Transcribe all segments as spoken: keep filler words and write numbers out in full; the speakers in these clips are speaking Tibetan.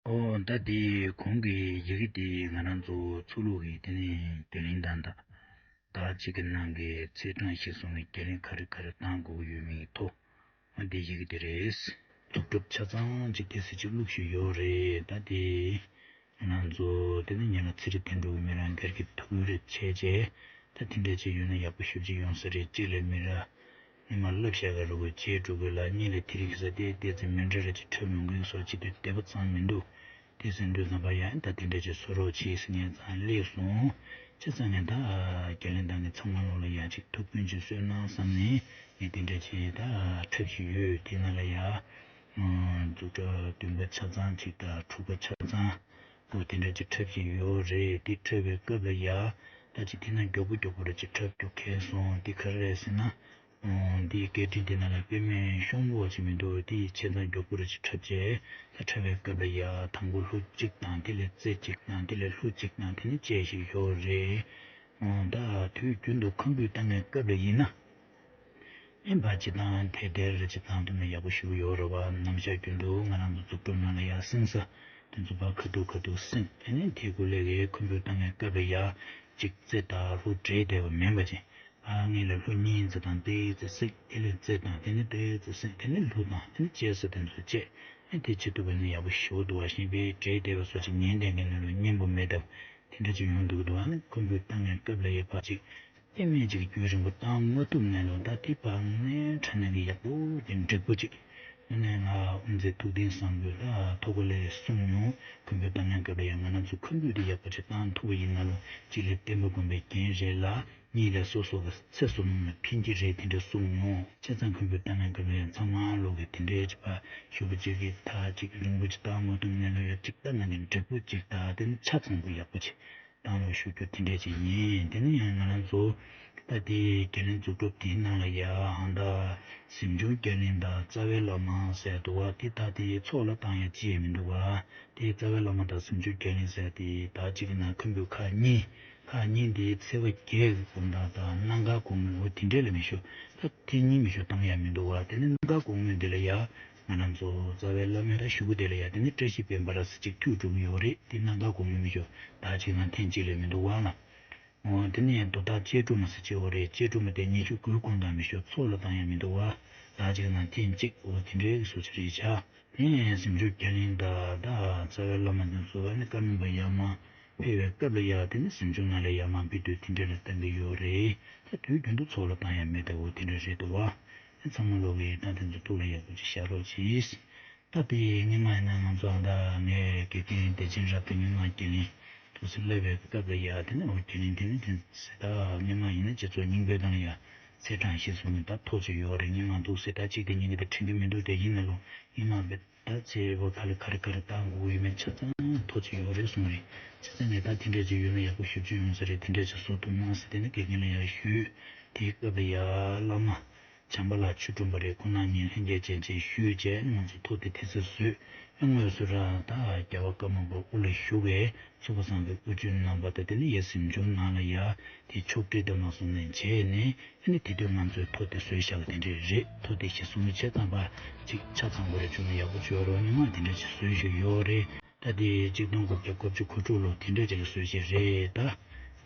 ཨོ་ད་དེ་གོང་གི་ཡི་གེ་དེ་ང་རང་ཚོ་ཚུར་ལོག་གི་དེ་ནས་རྒྱ་གླིང་དང་ད་ད་གཅིག་གི་ནང་གི་ཚེས་གྲངས་གཞིར་བཟུང་ནས་རྒྱ་གླིང་ག་རེ་ག་རེ་བཏང་དགོས་ཀྱི་ཡོད་མེད་ཐོག་ཨ་དེ་ཡི་གེ་དེ་རེད། གཙུག་སྒྲུབ་ཆ་ཚང་གཅིག་དེ་སྲིད་ཅིག་བླུགས་ཞུས་ཡོད་རེད། ད་དེ་ང་རང་ཚོ་དེ་ནས་ཉེ་ལ་ཚེ་རིང་དོན་གྲུབ་མི་རང་སྒེར་གྱི་ཐུགས་རེ་བྱས་རྗེས་ད་དེ་འདྲ་ཅིག་ཡོད་ན་ཡག་པོ་ཞེ་པོ་ཅིག་ཡོང་ས་རེད། གཅིག་ལས་མི་ར་ཉི་མ་བསླབ་བྱ་ག་རུ་གོ་བྱེད་འགྲོ་དགོས་ལ་གཉིས་ལས་དེ་རིང་གི་ས་དེ་དེ་ཚེ་མི་འདྲ་ར་ཅིག་འཁྲབ་ཡོང་གི་སོགས་ཅི་དུས་བདེ་པོ་ཚང་མི་འདུག་དེ་ཟིན་དུས་ཙམ་པ་ཡང་ད་དེ་འདྲ་ཅིག་བཟོ་རོགས་བྱེད་ཟེར་ངས་ཙང་སླེབས་སོང་། བྱས་ཙང་ངས་ད་རྒྱ་གླིང་དང་གི་ཚང་མ་ལོ་ལ་ཡང་ཅིག་ཐུགས་ཕན་ཅིག་གསོས་གནང་བསམ་ནས་ངས་དེ་འདྲ་ཅིག་ད་འཁྲབ་ཀྱི་ཡོད། དེ་ན་ལ་ཡ་ཨ་གཙུག་སྒྲུབ་བདུན་པ་ཆ་ཚང་ཅིག་དང་དྲུག་པ་ཆ་ཚང་པོ་དེ་འདྲ་ཅིག་འཁྲབ་ཀྱི་ཡོད་རེད། དེ་འཁྲབ་པའི་སྐབས་ལ་ཡ་ད་ཅིག་དེ་ན་མགྱོགས་པོ་མགྱོགས་པོ་ར་ཅིག་འཁྲབ་རྒྱུ་ཁེལ་སོང་། དེ་ག་རེ་རེད་ཟེར་ན། ཨོ། འདིའི་སྐད་འཕྲིན་དེ་ནང་ལ་དཔེ་མེད་ཤོང་གོ་ཅིག་མི་འདུག་དེ་ཡི་ཆེད་དང་མགྱོགས་པོ་རེ་ཅིག་འཁྲབ་བྱས་ད་འཁྲབ་པའི་སྐབས་ལ་ཡ་དང་པོ་གླུ་གཅིག་དང་དེ་ལས་རྩེད་གཅིག་དང་དེ་ལས་གླུ་གཅིག་དང་དེ་ནི་བཅས་ཤིག་ཡོད་རེད། ཨོ། ད་དུས་རྒྱུན་དུ་ཁམ་བུའི་བཏང་བའི་སྐབས་ལ་ཡིན་ན། ཨེ་འབའ་ཅིག་དང་དེ་དེར་རེ་ཅིག་བཏང་ཐུབ་ན་ཡག་པོ་ཞིག་ཡོད་རེད་བ། ནམ་ཞག་རྒྱུན་དུ་ང་རང་ཚོ་འཛུགས་སྐྲུན་ནང་ལ་ཡ་སེང་ས་དེ་ཚོ་བ་ཁ་ཐུག་ཁ་ཐུག་སེང་དེ་ནི་དེ་ཀུ་ལེ་གའི་ཁམ་བུའི་བཏང་བའི་སྐབས་ལ་ཡ་གཅིག་རྩེད་དང་གླུ་འདྲེས་བསྡད་པ་མིན་པ་ཅིག་ཨ་ངེད་ལ་གླུ་གཉིས་ཙམ་དང་ཏོག་ཙམ་སེང་དེ་ལས་རྩེད་དང་དེ་ནས་ཏོག་ཙམ་སེང་དེ་ནས་གླུ་དང་དེ་ནས་བཅས་ས་དེ་ཚོ་བཅས་ཨེ་དེ་བྱེད་ཐུབ་པ་ནི་ཡག་པོ་ཞེ་པོ་འདུག་བ། གཞན་པའི་འདྲེས་བསྡད་པ་སོགས་ཅིག་ཉན་བསྡད་མཁན་ལ་སྙན་པོ་མེད་སྟབས་དེ་འདྲ་ཅིག་ཡོང་འདུག་འདུག་ཨ་ནི་ཁམ་བུའི་བཏང་བའི་སྐབས་ལ་ཡོད་པ་ཅིག་ལྟད་མོ་ཅིག་རྒྱུན་རིང་པོ་བཏང་མ་ཐུབ་ནས་ལོ་ད་དེ་བག་ནས་ཁྲ་ནས་ཀྱི་ཡག་པོ་དེ་འགྲིག་པོ་ཅིག་དངོས་གནས་ང་དབུ་མཛད་ཐུབ་བསྟན་བཟང་པོས་ད་ཐོག་ཁ་ལས་གསུངས་མྱོང་། ཁམ་བུའི་བཏང་བའི་སྐབས་ལ་ཡང་ང་རང་ཚོ་ཁམ་བུ་དེ་ཡག་པོ་ཅིག་བཏང་ཐུབ་པ་ཡིན་ན་ལོ་གཅིག་ལས་བསྟན་པ་དགོན་པའི་རྒྱན་རེད་ལ། གཉིས་ལས་སོ་སོ་གི་ཚེ་བསོད་ནམས་ལ་ཕན་གྱི་རེད་དེ་འདྲ་གསུངས་མྱོང་། བྱས་ཙང་ཁམ་བུའི་བཏང་བའི་སྐབས་ལ་ཡང་ཚང་མ་ལོ་གི་དེ་འདྲའི་བྱས་པ་ཞུ་བ་ཅིག་གིས་ད་ཅིག་རིང་པོ་ཅིག་བཏང་མ་ཐུབ་ནས་ལོ་ཡ་གཅིག་ལྟ་ན་ནི་འགྲིག་པོ་ཅིག་ད་དེ་ནི་ཆ་ཚང་པོ་ཡག་པོ་ཅིག་བཏང་རོགས་ཞུ་རྒྱུ་དེ་འདྲས་ཅིག་ཡིན། དེ་ནི་ཡང་ང་རང་ཚོ་ད་དེ་རྒྱ་གླིང་འཛུགས་སྒྲུབ་དེའི་ནང་ལ་ཡ་ཧང་ད་གཟིམ་ཆུང་རྒྱ་གླིང་དང་རྩ་བའི་བླ་མ་ཟེར་འདུག་བ། དེ་ད་དེ་ཚོགས་ལ་བཏང་ཡ་ཅི་ཡང་མི་འདུག་བ། དེ་རྩ་བའི་བླ་མ་དང་གཟིམ་ཆུང་རྒྱ་གླིང་ཟེར་དེ་ད་གཅིག་ན་ཁམ་བུ་ཁག་གཉིས། ཁག་གཉིས་འདིའི་ཚེས་པ་བརྒྱད་ཀྱི་དགོང་དག་དང་གནམ་གང་གོང་མོ་འོ་དེ་འདྲས་ལ་མི་ཤོ། ད་དེ་གཉིས་མི་ཤོ་བཏང་ཡ་མི་འདུག་བ། དེ་ནི་གནམ་གང་གོང་མོ་འདི་ལ་ཡ་ང་རང་ཚོ་རྩ་བའི་བླ་མའི་ད་ཞུ་གུ་དེ་ལ་ཡ་དེ་ནི་བཀྲ་ཤིས་སྤེན་པ་ར་ས་གཅིག་ཐུག་འགྲོ་གི་ཡོད་རེད། དེ་གནམ་གང་གོང་མོ་མི་ཤོ་ད་གཅིག་ན་ཐེངས་གཅིག་ལས་མི་འདུག་བ་ལ། འོ་དེ་ནི་ཡང་དོ་བདག་གཅེས་ཕྲུག་མ་ས་གཅིག་འོ་རེད། གཅེས་ཕྲུག་མ་དེ་ཉི་ཤུ་དགུའི་གོང་དག་མི་ཤོ་ཚོགས་ལ་བཏང་ཡ་མི་འདུག་བ། ད་གཅིག་ན་ཐེངས་གཅིག་འོ་དེ་འདྲའི་སོ་ཆ་རེད་ཆ། དེ་ཡང་གཟིམ་ཆུང་རྒྱ་གླིང་དང་ད་རྩ་བའི་བླ་མ་དེ་ཚོ་ནི་བཀའ་མོལ་པ་ཡར་མར་ཕེབས་པའི་སྐབས་ལ་ཡ་དེ་ནི་གཟིམ་ཆུང་ནང་ལ་ཡར་མར་ཕེབས་དུས་དེ་འདྲ་ལ་བཏང་གི་ཡོད་རེད། ད་དུས་རྒྱུན་དུ་ཚོགས་ལ་བཏང་ཡ་མེད་ད་འོ་དེ་འདྲ་རེད་འདུག་བ། ཚང་མ་ལོག་གི་ད་དེ་ཚོ་ཐུགས་ལ་ཡག་པོ་ཅིག་བཞག་རོགས་གྱིས། ད་དེ་སྔོན་མ་ཡིན་ན་ང་ཚོ་ཨ་ད་ངའི་དགེ་རྒན་བདེ་ཆེན་རབ་ཏུ་སྨིན་མ་རྒྱ་གླིང་ཐུགས་སྲས་བསླབ་པའི་སྐབས་ལ་ཡ་དེ་ནི་འོ་རྒྱ་གླིང་དེ་ནི་དེ་ཟེར་ད་སྔོན་མ་ཡིན་ན་སྤྱི་ཚོགས་རྙིང་པའི་སྒང་ལ་ཡ་ཚེས་གྲངས་གཞིར་བཟུང་ནས་ད་ཐོ་ཅིག་ཡོད་རེད། སྔོན་མ་འདུག་ཟེར་ད་གཅིག་དེ་ཉིན་གྱི་དེ་དྲན་གྱི་མི་འདུག་དེ་ཡིན་ན་ལོ་སྔོན་མ་བས་ད་ཚེས་པ་ག་ལ་ག་རེ་ག་རེ་བཏང་དགོས་ཡོད་མེད་ཆ་ཚང་ཐོ་ཅིག་ཡོད་རེད་གསུངས་རེད། ཆ་ཚང་ནས་ད་དེ་འདྲས་ཅིག་ཡོད་ན་ཡག་པོ་ཞེ་པོ་ཅིག་ཡོང་ས་རེད། དེ་འདྲས་ཅིག་བཟོ་ཐུབ་ན་ཟེར་དེ་ནི་དགེ་རྒན་ལ་ཡ་ཞུས། དེའི་སྐབས་ལ་ཡ་བླ་མ་བྱམས་པ་ལགས་ཆོས་སྒྲོན་པ་རེད། ཁོང་རྣམ་གཉིས་ལྷན་རྒྱས་བྱས་རྗེས་ཞུས་རྗེས་ང་ཚོ་ཐོ་དེ་དེ་ཚོ་བཟོས། ཨ་དངོས་སུ་ར་ད་རྒྱལ་བ་ཀརྨ་པ་དབུ་ལ་བཞུགས་པའི་ཚོགས་པ་ཚང་གི་དབུ་ཁྲིད་རྣམ་པ་དང་དེ་ནས་ཡ་གཟིམ་ཆུང་ནང་ལ་ཡ་དེ་ཕྱོགས་སྒྲིག་དང་མ་སོང་ནས་བྱས་ནས་ཨ་ནི་དེ་དུས་ང་ཚོའི་ཐོ་དེ་བཟོས་བཞག་གི་དེ་འདྲས་རེད། ཐོ་དེ་གཞིར་བཟུང་བྱས་ཙམ་པ་ཅིག་ཆ་ཚང་པོ་རེ་བྱུང་ན་ཡག་པོ་བྱོས་རོགས་གནང་དེ་འདྲས་ཅིག་བཟོས་བཞག་ཡོད་རེད། ད་དེ་གཅིག་སྟོང་དགུ་བརྒྱ་དགུ་བཅུ་གོ་དྲུག་ལོ་དེ་འདྲས་ཅིག་ལ་བཟོས་བཞག་རེད། ད་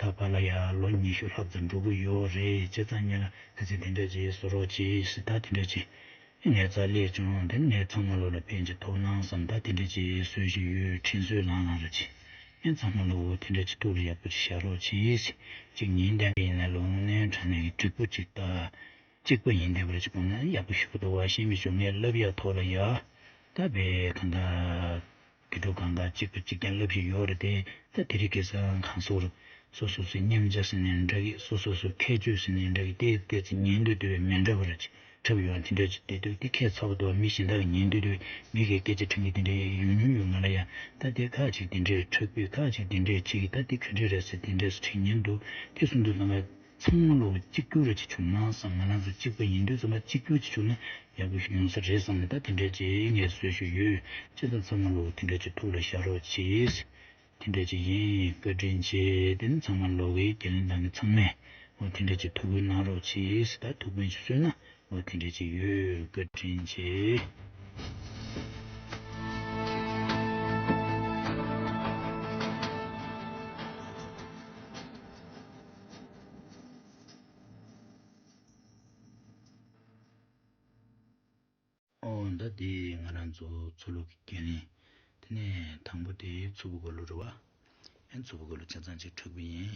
ད་བར་ལ་ཡ་ལོ་ཉི་ཤུ་ལྷག་ཙམ་འགྲོ་གི་ཡོད་རེད། བྱས་ཙང་ཉིན་ལ་ག་ཚོད་དེ་འདྲས་ཅིག་བཟོ་རོགས་གྱིས་ཟེར། ད་དེ་འདྲས་ཅིག་ངས་རྩ་ལས་བྱུང་དེ་ནས་ཚང་མ་ལོ་ལ་ཕན་ཅིག་ཐོགས་གནང་བསམ། ད་དེ་འདྲས་ཅིག་བཟོས་བཞག་ཡོད། དྲིན་གཟོས་ལང་ལང་ར་ཅིག་ངས་ཚང་མ་ལོ་དེ་འདྲས་ཅིག་ཐུགས་ལ་ཡག་པོ་ཅིག་བཞག་རོགས་གྱིས། ཅིག་ཉིན་ལྡན་གྱི་ཡིན་ན་ལོ་དངོས་གནས་དྲང་གནས་ཀྱི་འགྲིག་པོ་ཅིག་ད་གཅིག་པ་ཡིན་བསྡད་པ་རེད། ཅིག་དགོངས་ན་ཡག་པོ་ཞུ་གི་འདུག་བ། ཤེས་མི་ཞུ་ངས་ལབ་ཡ་ཐོག་ལ་ཡ་ད་བས་གང་ལྟར་དགེ་ཕྲུག་གང་ག་གཅིག་པ་གཅིག་རྐྱང་ལབ་བཞིན་ཡོད་རེད་དེ། ད་དེ་རིང་ཁ་སང་གང་ཟེར་སོ་སོ་སོའི་མཉམ་བྱ་ཟེར་ནའི་འདྲ་གི། སོ་སོ་སོའི་ཁྱད་ཆོས་ཟེར་ནའི་འདྲ་གི། དེ་ལྟས་ཚེ་ཉན་འདོད་དེ་བས་མི་འདྲ་བ་རེད། ཅིག་འཁྲབ་ཡོང་དེ་འདྲ་ཅིག་དེ་དུས་དེ་ཁྱད་མཚར་པོ་འདུག་མི་གཞན་དག་གི་ཉན་འདོད་དེ་བས་མི་གི་སྐད་ཆ་དྲན་གི་དེ་འདྲ་ཡོང་མྱོང་ཡོད། ང་ལ་ཡང་ད་དེ་ཁ་ཅིག་དེ་འདྲས་འཁྲབ་དུས་ཁ་ཅིག་དེ་འདྲས་བྱེད་གི། ད་དེ་ག་འདྲས་རེད་ཟེར་དེ་འདྲས་དྲན་ཉན་འདུག་དེ་གསུང་དུས་ཙམ་པ་ཚང་མ་ལོ་གཅིག་གྱུར་རེ་ཅིག་བྱུང་ན་བསམ། ང་རང་ཚོ་གཅིག་པ་ཡིན་དུས་ཙམ་པ་གཅིག་གྱུར་ཅིག་བྱུང་ན་ཡག་པོ་ཞིག་ཡོང་ས་རེད་བསམ་ནས། ད་དེ་འདྲས་ཅིག་ངས་བཟོས་ཞུས་ཡོད། བྱས་ཙང་ཚང་མ་ལོ་དེ་འདྲས་ཅིག་ཐུགས་ལ་བཞག་རོགས་གྱིས། དེ་འདྲས་ཅིག་ཡིན། བཀའ་དྲིན་ཆེ། དེ་ནི་ཚང་མ་ལོ་གི་རྒྱ་གླིང་ཐང་གི་ཚང་མས་འོ་དེ་འདྲས་ཅིག་ཐུགས་ཁུར་གནང་རོགས་གྱིས། ད་ཐུགས་ཕན་ཅིག་གསོས་ན་འོ་དེ་འདྲས་ཅིག་ཡོད། བཀའ་དྲིན་ཆེ། ད་དེ་ང་རང་ཚོ་ཚུར་ལོག་གི་རྒྱུན་ལས། དེ་ནས་དང་པོ་དེ་ཚུར་བུ་ག་ལོ་རེད་བ། ཨེ་ཚུར་བུ་ག་ལོ་ཆ་ཚང་ཅིག་འཁྲབ་གི་ཡིན།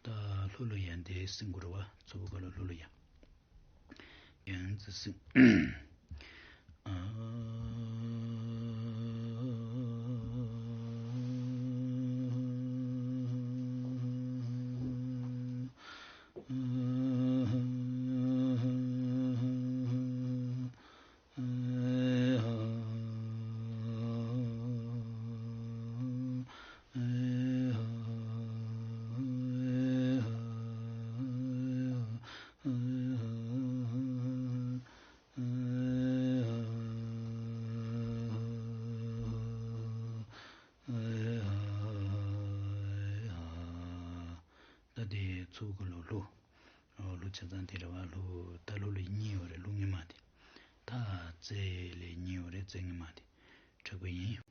ད་ལྷོ་ལྷོ་ཡན་དེ་སིང་གུ་རུ་བ་ཚུར་བུ་ག་ལོ་ལྷོ་ལྷོ་ཡན། ཡན་ཙི་སིང་། ད་དེ་ཚུར་ག་ལོ་ལྷོ། ལྷོ་ཆ་ཚང་དེ་རེད་བ། ལྷོ་ད་ལྷོ་ལྷོ་གཉིས་ཡོད་རེད། ལྷོ་ཉི་མ་དེ། ད་རྩེ་ལྷོ་གཉིས་ཡོད་རེད། རྩེ་ཉི་མ་དེ་འཁྲབ་གི་ཡིན།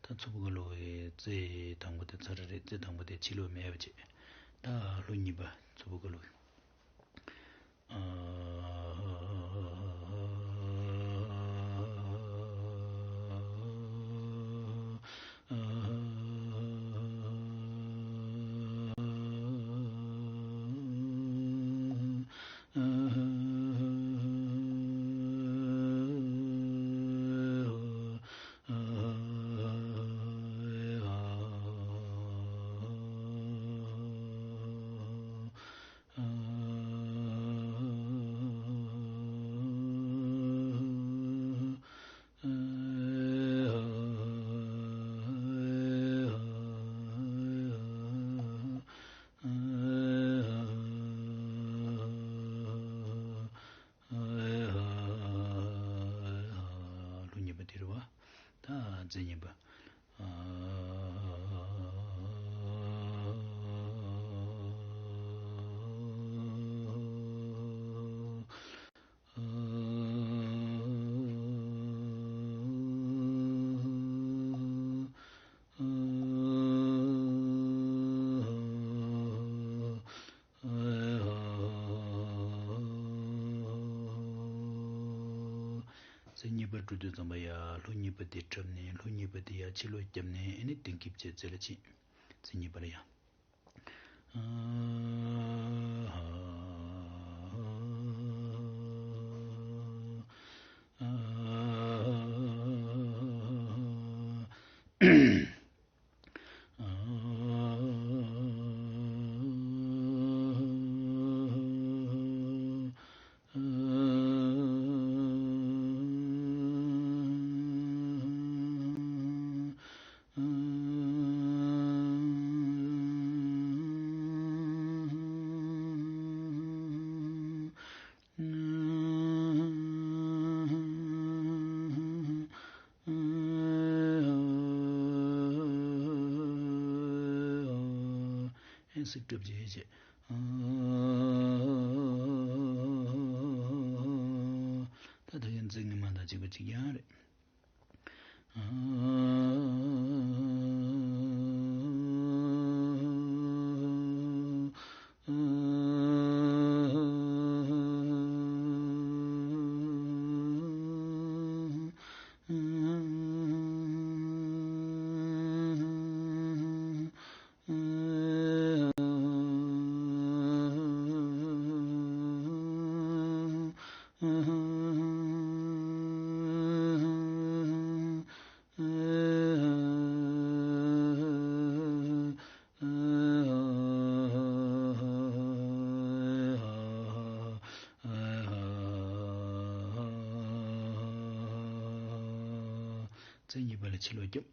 ད་ཚུར་བུ་ག་ལོ་བའི་རྩེ་དང་པོ་དེ་ཚར་རེད། རྩེ་དང་པོ་དེ་ཕྱི་ལོགས་མེད་པ་བྱས། ད་ལྷོ་གཉིས་པ་ཚུར་བུ་ག་ལོ། ལྷོ་གཉིས་པ་དེ་རེད་བ། ད་རྩེ་གཉིས་པ། རྩེ་གཉིས་པ་འགྲོ་དུས་ཙམ་པ་ཡ་ལྷོ་གཉིས་པ་དེ་འཁྲབ་ནས། ལྷོ་གཉིས་པ་དེ་ཡ་ཕྱི་ལོགས་བརྒྱབ་ནས། ཨ་ནི་གདན་སྐྱིབས་བྱས་རྩེ་ལ་ཕྱིན། རྩེ་གཉིས་པ་ལ་ཡ། ཨེ་སི་སྒྲུབ་བྱེད་བྱེད། ད་ད་གིན་ཚིག་ཉི་མ་དང་གཅིག་པ་གཅིག་རྐྱང་རེད། མཚན་གཉིས་པ་ལ་ཕྱི་ལོགས་རྒྱབ།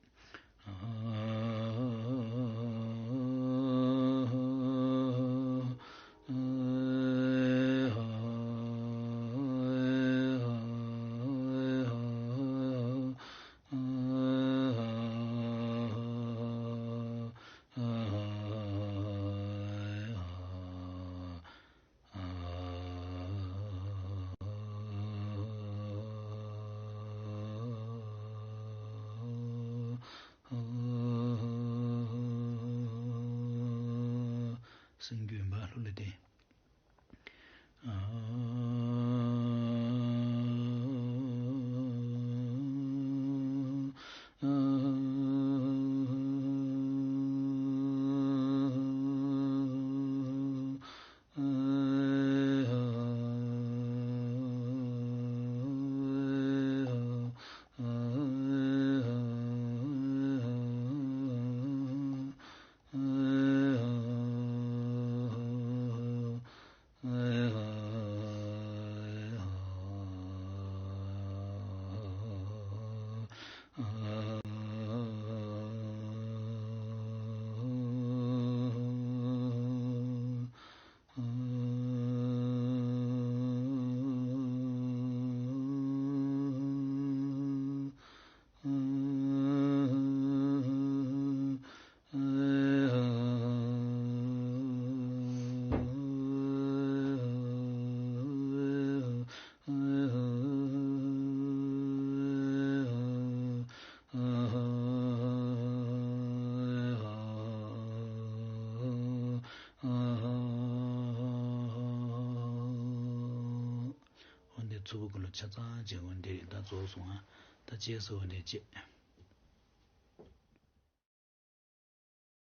སེམས་རྒྱུད་འབའ་ལྷུ་ལ་བརྟེན། འོ་འདི་ཚུ་བུ་གུ་ལ་ཆ་ཚང་བྱེད། འོ་འདི་རེད། ད་རྫོགས་སོང་ང་། ད་རྗེས་སུ་འོ་འདི་བྱེད།